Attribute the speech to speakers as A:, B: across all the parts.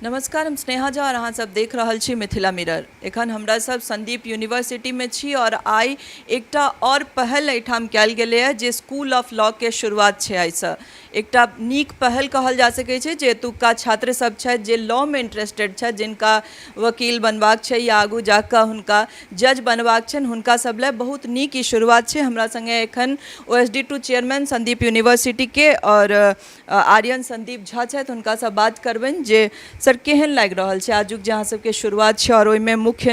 A: नमस्कार, हम स्नेहा झा और अहाँ सब देख रहल छी मिथिला मिरर। एखन हमरा सब संदीप यूनिवर्सिटी में छी और आइ एकटा और पहल एहिठाम कयल गेलैए जे स्कूल ऑफ लॉ के शुरुआत छै। आइसँ एकटा नीक पहल कहल जा सकै छै जे एतुका छात्र सब छथि, जे लॉ में इंटरेस्टेड छथि, जिनका वकील बनबाक छै या आगू जाकऽ हुनका जज बनबाक छनि, हुनका सब लए बहुत नीक ई शुरुआत छै। हमरा सङ्गे एखन OSD to chairman Sandeep university के और आर्यन संदीप झा छथि। हुनकासँ बात करबनि जे सर, केहन लागि रहल छै आजुक जे अहाँ सबके शुरुआत छै और ओहिमे मुख्य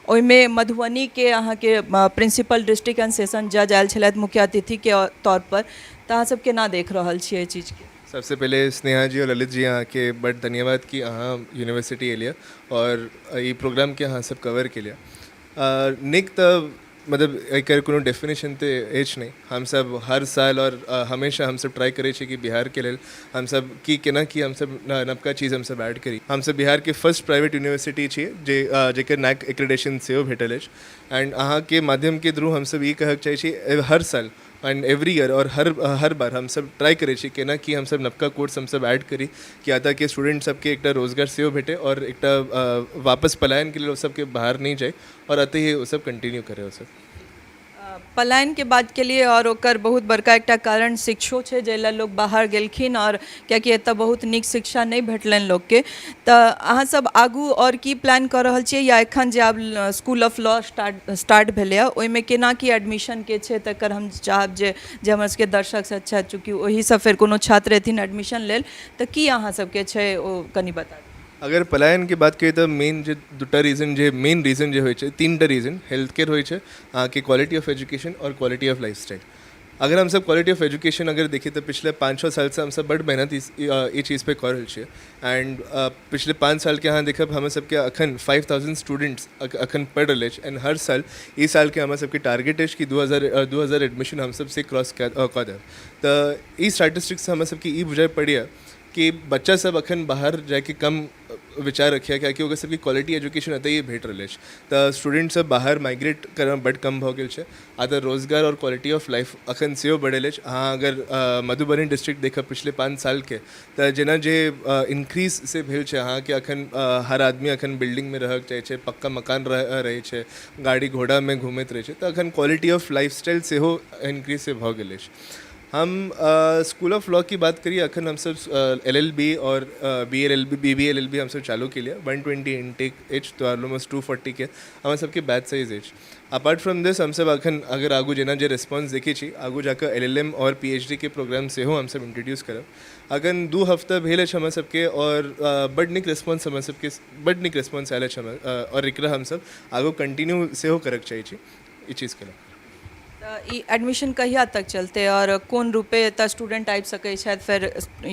A: ओहिमे मधुबनीके अहाँके प्रिंसिपल डिस्ट्रिक्ट एंड सेशन जज आयल छलथि मुख्य अतिथिके तौर पर, तऽ अहाँ सब केना देख रहल छियै एहि चीजके?
B: सबसे पहिले स्नेहा जी और ललित जी, अहाँके बड्ड धन्यवाद कि अहाँ यूनिवर्सिटी एलियै और ई प्रोग्रामके अहाँ सब कवर केलियै। नीक तऽ मतलब एकर कोनो डेफिनेशन तऽ अछि नहि। हमसब हर साल और हमेशा हमसब ट्राई करै छी कि बिहारके लेल हमसब की केना की हमसब नवका चीज हमसब ऐड करी। हमसब बिहारके फर्स्ट प्राइवेट यूनिवर्सिटी छियै जे जेकर नैक एक्रेडिटेशन सेहो भेटल अछि। एंड अहाँके माध्यमके थ्रू हमसब ई कहैके चाहै छी, हर साल एंड एवरी ईयर और हर हर बार हमसब ट्राई करै छी केना कि हमसब नवका कोर्स हमसब ऐड करी कि एतऽके स्टूडेंट सबके एकटा रोजगार सेहो भेटै आओर एकटा वापस पलायनके लेल ओ सबके बाहर नहि जाइ आओर एतहि ओ सब कंटिन्यू करै ओसब।
A: पलायनके बात केलियै आओर ओकर बहुत बड़का एकटा कारण शिक्षो छै, जाहि लए लोक बाहर गेलखिन आओर कियाकि एतऽ बहुत नीक शिक्षा नहि भेटलनि लोकके। तऽ अहाँसब आगू आओर की प्लान कऽ रहल छियै या एखन जे आब स्कूल ऑफ लॉ स्टार्ट भेलैए, ओहिमे केना की एडमिशनके छै, तकर हम चाहब जे जे हमर सबके दर्शक सब छथि, चूँकि ओहिसँ फेर कोनो छात्र एथिन एडमिशन लेल, तऽ की अहाँ सबके छै, ओ कनि बता दिअ।
B: अगर पलायनके बात करी तऽ मेन जे दूटा रीजन जे मेन रीजन जे होइ छै, तीन टा रीजन, हेल्थ केयर होइ छै, अहाँके क्वालिटी ऑफ एजुकेशन आओर क्वालिटी ऑफ लाइफ स्टाइल। अगर हमसब क्वालिटी ऑफ एजुकेशन अगर देखी तऽ पिछले 5-6 सालसँ हमसब बड्ड मेहनत ई चीज पे कऽ रहल छियै। एंड पिछले 5 सालके अहाँ देखब, हमर सबके अखन 5000 स्टूडेंट्स अखन पढ़ि रहल अछि। एंड हर साल, ई सालके हमर सबके टारगेट अछि कि 2000 एडमिशन हमसब से क्रॉस कऽ देब। तऽ ई स्टैटिस्टिक्स हमर सबके ई बुझाइ पड़ैए कि बच्चा सब अखन बाहर जाइके कम विचार रखैए, कियाकि ओकर सबके क्वालिटी एजुकेशन एतहिए भेट रहल अछि। तऽ स्टूडेंट सब बाहर माइग्रेट करब बड्ड कम भऽ गेल छै। आ तऽ रोजगार आओर क्वालिटी ऑफ लाइफ अखन सेहो बढ़ल अछि। अहाँ अगर मधुबनी डिस्ट्रिक्ट देखब पिछले 5 सालके, तऽ जेना जे इन्क्रीज से भेल छै, अहाँके अखन हर आदमी अखन बिल्डिंगमे रहऽके चाहै छै, पक्का मकान रहै छै, गाड़ी घोड़ामे घूमैत रहै छै। तऽ अखन क्वालिटी ऑफ लाइफ स्टाइल सेहो इन्क्रीज से भऽ गेल अछि। हम स्कूल ऑफ लॉ की बात करी, अखन हमसब एलएलबी और बीएलएलबी, बीबीएलएलबी हमसब चालू केलियै। 120 इनटेक अछि, तऽ ऑलमोस्ट 240के हमर सबके बैच साइज अछि। अपार्ट फ्रॉम दिस, हमसब अखन अगर आगू जेना जे रेस्पॉन्स देखै छी, आगू जाकऽ एलएलएम और पीएचडी के प्रोग्राम सेहो हमसब इंट्रोड्यूस करब। अखन 2 हफ्ता भेल अछि हमर सबके और बड्ड नीक रेस्पॉन्स हमर सबके, बड्ड नीक रेस्पॉन्स आयल अछि हमर और एकरा हमसब आगू कंटिन्यू सेहो करैके चाहै छी ई चीजके लऽ।
A: तऽ ई एडमिशन कहिया तक चलतै आओर कोन रूपे एतऽ स्टूडेंट आबि सकै छथि? फेर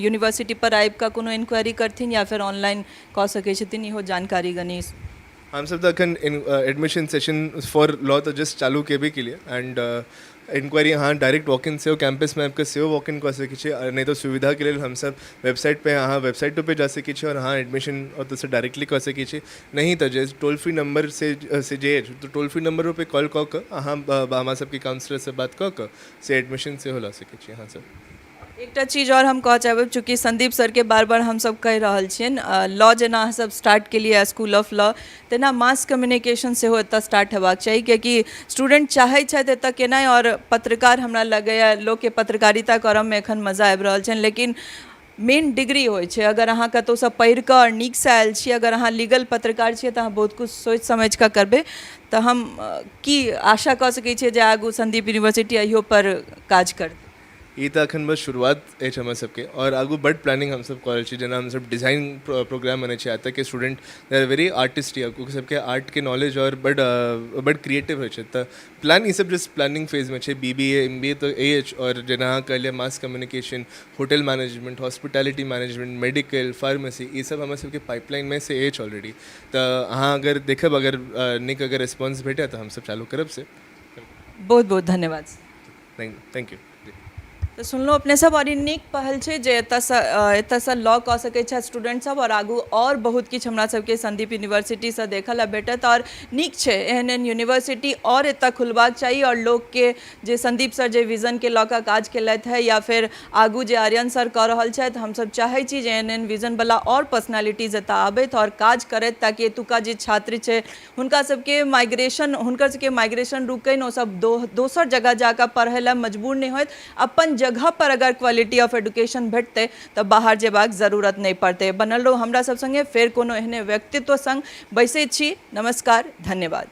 A: यूनिवर्सिटी पर आबि कऽ कोनो इन्क्वायरी करथिन या फेर ऑनलाइन कऽ सकै छथिन? इहो जानकारी कनि।
B: हमसब तऽ अखन एडमिशन सेशन फॉर लॉ तऽ जस्ट चालू केबे केलियै। एंड इंक्वायरी अहाँ डायरेक्ट वॉक इन सेहो, कैंपसमे आबि कऽ सेहो वॉक इन कऽ सकै छी। नहि तऽ सुविधाके लेल हमसब वेबसाइट पे, अहाँ वेबसाइटो पे जा सकै छी आओर अहाँ एडमिशन ओतऽसँ डायरेक्टली कऽ सकै छी। नहि तऽ जे टोल फ्री नंबर से जे अछि, तऽ टोल फ्री नंबरो पे कॉल कऽ कऽ अहाँ हमरा सबके काउंसलरसँ बात कऽ कऽ से एडमिशन सेहो लऽ सकै छी अहाँ सब।
A: एकटा चीज आओर हम कहऽ चाहबै, चूँकि संदीप सरके बार बार हमसब कहि रहल छियनि, लॉ जेना अहाँ सब स्टार्ट केलियै स्कूल ऑफ लॉ, तेना मास कम्युनिकेशन सेहो एतऽ स्टार्ट हेबाक चाही, कियाकि स्टूडेंट चाहै छथि एतऽ केनाइ आओर पत्रकार, हमरा लगैए लोकके पत्रकारिता करऽमे एखन मजा आबि रहल छनि, लेकिन मेन डिग्री होइ छै। अगर अहाँ कतहुसँ पढ़ि कऽ आओर नीकसँ आयल छी, अगर अहाँ लीगल पत्रकार छियै, तऽ अहाँ बहुत किछु सोचि समझि कऽ करबै। तऽ हम की आशा कऽ सकै छियै जे आगू संदीप यूनिवर्सिटी अहियो पर काज करतै?
B: ई तऽ अखन बस शुरुआत अछि हमर सबके आओर आगू बड्ड प्लानिंग हमसब कऽ रहल छी। जेना हमसब डिजाइन प्रोग्राम बनै छै, एतऽके student they are very artist, ओकर सबके आर्टके नॉलेज आओर बड्ड बड्ड क्रिएटिव होइ छै। तऽ प्लान ई सब जस्ट प्लानिंग फेजमे छै। बीबीए, एमबीए तऽ अछि आओर जेना अहाँ कहलियै, mass communication, hotel management, hospitality management, medical, pharmacy, ई सब हमर सबके पाइपलाइनमे से अछि ऑलरेडी। तऽ अहाँ अगर देखब, अगर नीक अगर रिस्पॉन्स भेटत तऽ हमसब चालू करब से।
A: बहुत बहुत धन्यवाद।
B: Thank you.
A: तऽ सुनलहुँ अपने सब, आओर ई नीक पहल छै जे एतऽसँ लॉ कऽ सकै छथि स्टूडेंट सब, आओर आगू आओर बहुत किछु हमरा सबके संदीप यूनिवर्सिटीसँ देखऽ लए भेटत। आओर नीक छै, एहन एहन यूनिवर्सिटी आओर एतऽ खुलबाक चाही, आओर लोकके जे संदीप सर जे विजनके लऽ कऽ काज केलथि है, या फेर आगू जे आर्यन सर कऽ रहल छथि, हमसब चाहै छी जे एहन एहन विजनवला आओर पर्सनालिटीज एतऽ आबथि आओर काज करथि, ताकि एतुका जे छात्र छै हुनका सबके माइग्रेशन, हुनकर सबके माइग्रेशन रुकनि, ओ सब दोसर जगह जाकऽ पढ़ै लए मजबूर नहि होथि। अपन जगह पर अगर क्वालिटी ऑफ एडुकेशन भेटतै तऽ बाहर जेबाक जरूरत नहि पड़तै। बनल रहू हमरा सब सङ्गे, फेर कोनो एहने व्यक्तित्व सङ्ग बैसै छी। नमस्कार, धन्यवाद।